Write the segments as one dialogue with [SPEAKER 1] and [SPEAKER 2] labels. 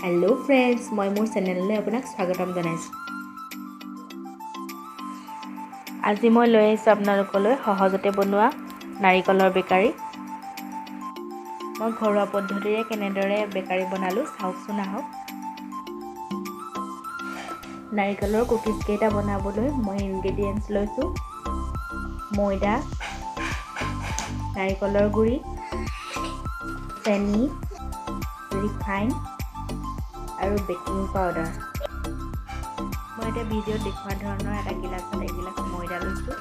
[SPEAKER 1] Hello' friends, মই মোৰ চেনেললৈ আপোনাক স্বাগতম জনাইছোঁ। আজি মই লৈ আহিছোঁ আপোনালোকলৈ সহজতে বনোৱা নাৰিকলৰ বেকাৰী। মই ঘৰুৱা পদ্ধতিৰে কেনেদৰে বেকাৰী বনালোঁ চাওকচোন আহক। নাৰিকলৰ কুকিজকেইটা বনাবলৈ মই ইনগ্ৰেডিয়েণ্টছ লৈছোঁ ময়দা, নাৰিকলৰ গুড়ি, চেনি, ৰিফাইন আৰু বেকিং পাউডাৰ। মই এতিয়া ভিডিঅ'ত দেখুওৱা ধৰণৰ এটা গিলাচত এগিলাচ ময়দা লৈছোঁ।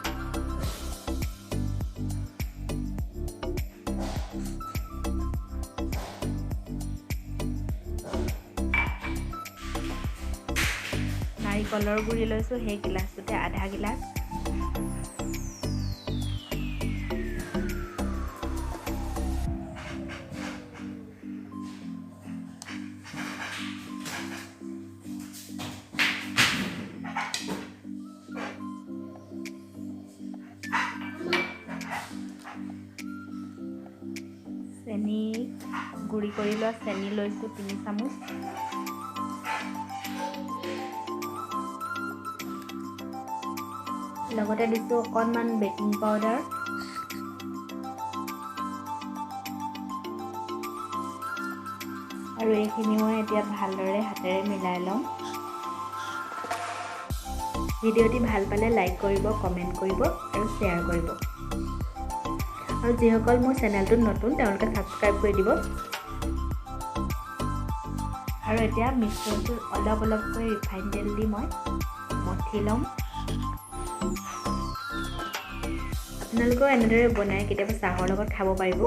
[SPEAKER 1] নাৰিকলৰ গুড়ি লৈছোঁ, সেই গিলাচটোতে আধা গিলাচ। চেনি গুড়ি কৰি লোৱা চেনি লৈছোঁ 3 চামুচ। লগতে দিছোঁ অকণমান বেকিং পাউডাৰ। আৰু এইখিনি মই এতিয়া ভালদৰে হাতেৰে মিলাই ল'ম। ভিডিঅ'টি ভাল পালে লাইক কৰিব, কমেণ্ট কৰিব আৰু শ্বেয়াৰ কৰিব। আৰু যিসকল মোৰ চেনেলটোত নতুন তেওঁলোকে ছাবস্ক্ৰাইব কৰি দিব। আৰু এতিয়া মিশ্ৰণটো অলপ অলপকৈ ৰিফাইন তেল দি মই মঠি ল'ম। আপোনালোকেও এনেদৰে বনাই কেতিয়াবা চাহৰ লগত খাব পাৰিব।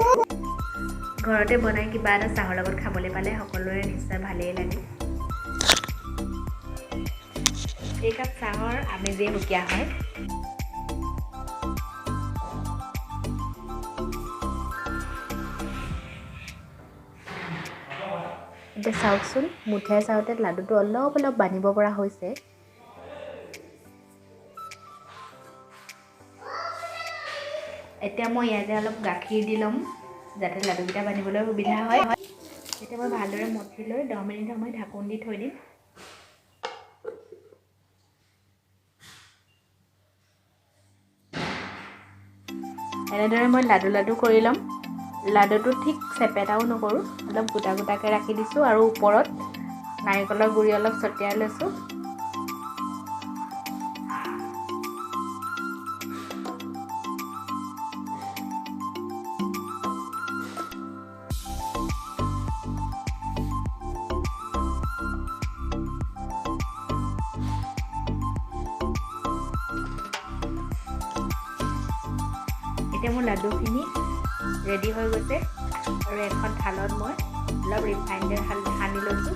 [SPEAKER 1] ঘৰতে বনাই কিবা এটা চাহৰ লগত খাবলৈ পালে সকলোৰে নিশ্চয় ভালেই লাগে। এইকাপ চাহৰ আমেজেই সুকীয়া হয়। এতিয়া চাওকচোন, মুঠিয়াই চাওঁতে লাডুটো অলপ অলপ বান্ধিব পৰা হৈছে। এতিয়া মই ইয়াতে অলপ গাখীৰ দি ল'ম যাতে লাডুকেইটা বান্ধিবলৈ সুবিধা হয়। এতিয়া মই ভালদৰে মঠি লৈ 10 মিনিট সময় ঢাকোন দি থৈ দিম। এনেদৰে মই লাডু লাডু কৰি ল'ম। লাডুটো ঠিক চেপেটাও নকৰোঁ, অলপ গোটা গোটাকৈ ৰাখি দিছোঁ আৰু ওপৰত নাৰিকলৰ গুড়ি অলপ ছটিয়াই লৈছোঁ। এতিয়া মোৰ লাডুখিনি ৰেডি হৈ গৈছে। আৰু এখন থালত মই অলপ ৰিফাইন তেল সানি লৈছোঁ।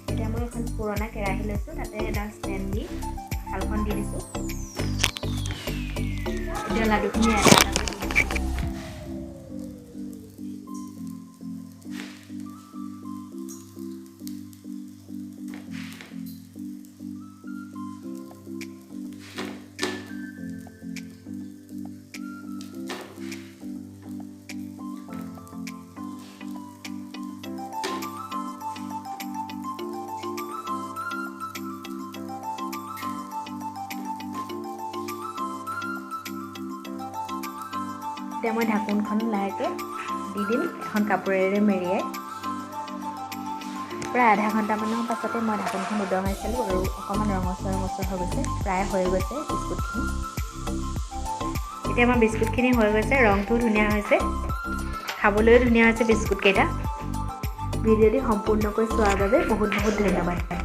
[SPEAKER 1] এতিয়া মই এখন পুৰণা কেৰাহী লৈছোঁ, তাতে এডাল ষ্টেণ্ড দি থালখন দি দিছোঁ। এতিয়া লাডুখিনি এটা এটাকৈ দি দিছোঁ। এতিয়া মই ঢাকোনখন লাহেকৈ দি দিম এখন কাপোৰেৰে মেৰিয়াই। প্ৰায় আধা ঘণ্টামানৰ পাছতে মই ঢাকোনখন উদঙাই চালোঁ আৰু অকণমান ৰঙচুৱা ৰঙচুৱা হৈ গৈছে, প্ৰায় হৈ গৈছে বিস্কুটখিনি। এতিয়া আমাৰ বিস্কুটখিনি হৈ গৈছে, ৰংটোও ধুনীয়া হৈছে, খাবলৈও ধুনীয়া হৈছে বিস্কুটকেইটা। ভিডিঅ'টি সম্পূৰ্ণকৈ চোৱাৰ বাবে বহুত বহুত ধন্যবাদ।